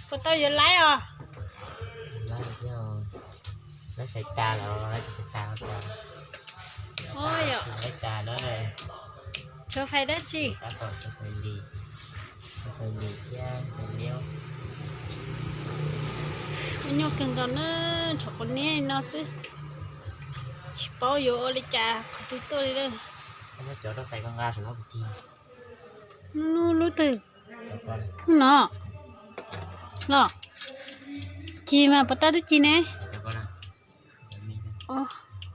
Puas tau yuav laib os? Laib thiab, laib fais tas los laib tsis fais tas tas. Ua yom, laib tas na. Tshuav fais dab tsi? Tab tom tshuav fais lis, tshuav fais lis thiab fais liab. Nyuaj kawg nkaus na, tshuav quav niab li no xwb. Tsis paub yuav ua li cas qhov twg tuaj li lawm. Muab cov rau fais ko nqa saum no kuv cig. Lub twg? Lub no los? Cig mas puas tau tub cig ne?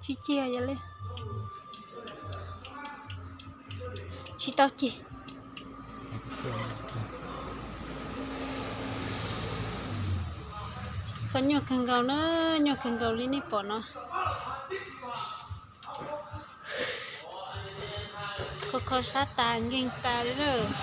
Tsis cig yog li. Tsis tau cig. Kho nyuaj kawg nkaus na, nyuaj kawg nkaus li nej pom no. Kho kho sab tas nkeeg tas li lawm.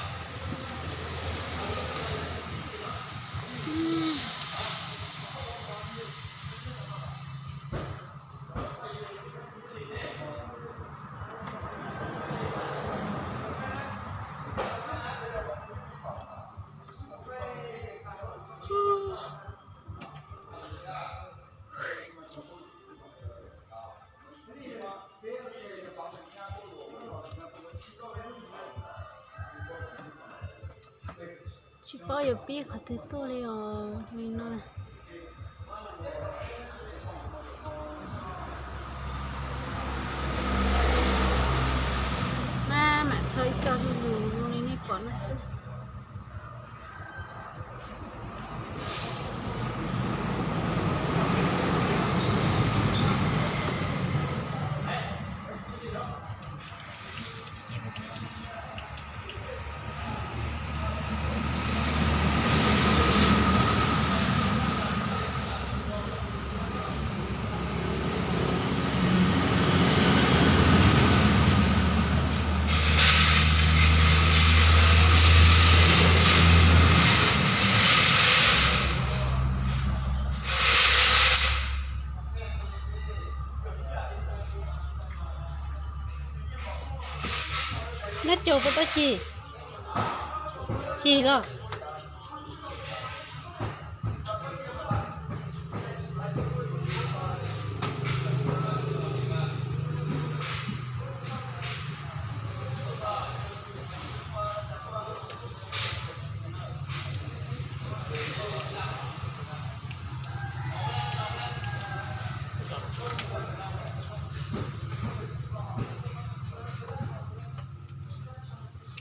Tsis paub yuav pib qhov twg tuaj li os, li no na. Maj mam tso ib co zuj zus zoo li nej pom no xwb. Nab caug puas tau cig? Cig los?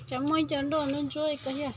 Cas muaj ib co nroj ntsuab ntsuab li ko thiab.